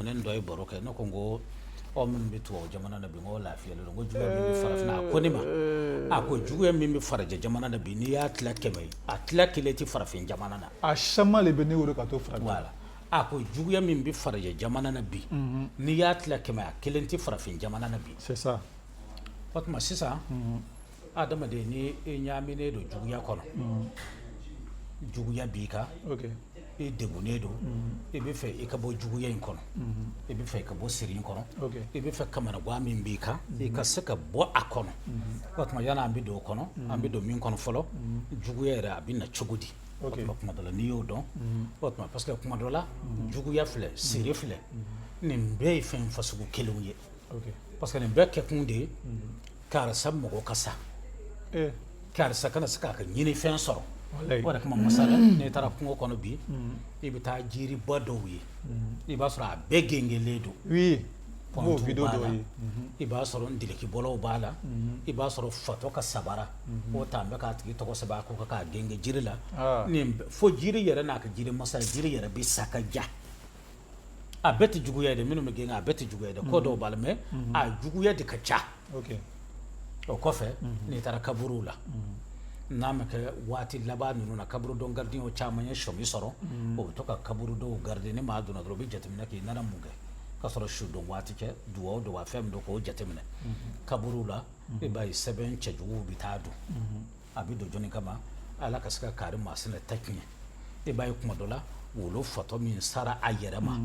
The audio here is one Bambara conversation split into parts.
Ne dɔ ye baro kɛ, ne ko n ko aw minnu bɛ tubabu jamana na bi, n ko lafiyalen don. N ko juguya min bɛ farafinna, a ko ne ma, a ko juguya min bɛ farajɛ jamana na bi, n'i y'a tila 100 ye, a tila kelen tɛ farafin jamana na. A caman de bɛ ne wele ka to farafin. Voilà, a ko juguya min bɛ farajɛ jamana na bi, n'i y'a tila 100, a kelen tɛ farafin jamana na bi. C'est ça. O tuma sisan, adamaden, ni i ɲaaminen don juguya kɔnɔ, juguya b'i kan, i degunnen don, i bɛ fɛ i ka bɔ juguya in kɔnɔ, i bɛ fɛ i ka bɔ siri in kɔnɔ, i bɛ fɛ kamanagan min b'i kan, i ka se ka bɔ a kɔnɔ. O tuma yanni an bɛ don o kɔnɔ, an bɛ don min kɔnɔ fɔlɔ, juguya yɛrɛ, a bɛ na cogo di? O tuma, kuma dɔ la, n'i y'o dɔn, o tuma, parce que kuma dɔ la, juguya filɛ, siri filɛ, nin bɛɛ ye fɛn fasugu kelenw ye, parce que nin bɛɛ kɛkun de ye karisa mɔgɔ ka sa, karisa kana se k'a ka ɲinifɛn sɔrɔ. O de kama, masala, n'i taara kungo kɔnɔ bi, i bɛ taa jiriba dɔw ye, i b'a sɔrɔ a bɛɛ gengelen don. Oui, pɔntu b'a la, i b'a sɔrɔ ndirikibɔlaw b'a la, i b'a sɔrɔ fatɔ ka sabara o ta bɛ k'a tigi tɔgɔ sɛbɛn a ko k'a genge jiri la. Nin fo jiri yɛrɛ n'a ka jiri masa, jiri yɛrɛ bɛ sa ka ja. A bɛɛ tɛ juguya ye dɛ, minnu bɛ genge, a bɛɛ tɛ juguya ye dɛ, ko dɔw b'a la, mais a juguya de ka ca. O kɔfɛ, n'i taara kaburuw la, n'a ma kɛ waati laban ninnu na, kaburudon gardien caman ye sɔmi sɔrɔ, o bɛ to ka kaburudow garder. Ni maa donna dɔrɔn, u bɛ jateminɛ kɛ, i nana mun kɛ, k'a sɔrɔ sudon waati cɛ, duwawu don wa, fɛn min don, k'o jateminɛ. Kaburuw la, i b'a ye sɛbɛn cɛjuguw bɛ taa don. A bɛ don jɔnni kama? Ala ka se ka kari masina ta tiɲɛ. I b'a ye kuma dɔ la, wolo fatɔ min sara a yɛrɛ ma,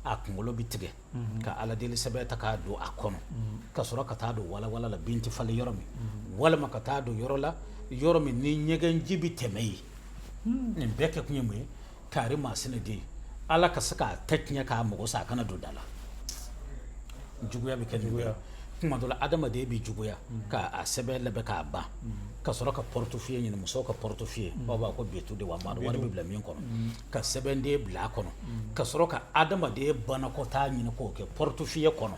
a kunkolo bɛ tigɛ ka ala deli sɛbɛn ta k'a don a kɔnɔ, ka sɔrɔ ka taa don walawala la, bin tɛ falen yɔrɔ min, walima ka taa don yɔrɔ la, yɔrɔ min ni ɲɛgɛnji bɛ tɛmɛ yen. Nin bɛɛ kɛ kun ye mun ye? Kari masina den, ala ka se k'a ta tiɲɛ, k'a mago sa, a kana don da la. Juguya bɛ kɛ nin bɛɛ ye. Kuma dɔ la, adamaden bɛ juguya k'a sɛbɛn labɛn k'a ban, ka sɔrɔ ka portefeuille ɲini, musow ka portefeuille, aw b'a ko betu de wa, maa wari bɛ bila min kɔnɔ, ka sɛbɛnden bila a kɔnɔ, ka sɔrɔ ka adamaden banakɔtaa ɲini k'o kɛ portefeuille kɔnɔ,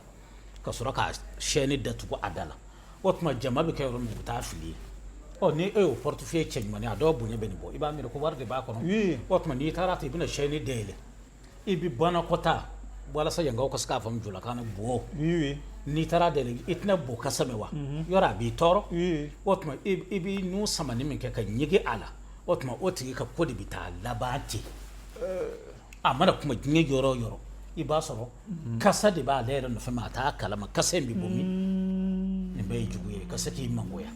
ka sɔrɔ ka chaîne datugu a da la. O tuma, jama bɛ kɛ yɔrɔ min, u bɛ taa fili yen. Ɔ, ni e y'o portefeuille cɛ ɲuman ye, a dɔw bonya bɛ nin bɔ, i b'a miiri ko wari de b'a kɔnɔ. O tuma, n'i taara ten, i bɛna chaîne dayɛlɛ, i bɛ banakɔtaa, walasa yankaw ka se k'a faamu julakan na, bo. N'i taara dayɛlɛ, i tɛna bo kasa mɛn wa? Yɔrɔ a b'i tɔɔrɔ. O tuma, i b'i nun samani min kɛ ka ɲigi a la, o tuma, o tigi ka ko de bɛ taa laban ten. A mana kuma diɲɛ yɔrɔ o yɔrɔ, i b'a sɔrɔ kasa de b'ale yɛrɛ nɔfɛ, mais a t'a kalama kasa in bɛ bɔ min. Nin bɛɛ ye juguya ye ka se k'i mangoya.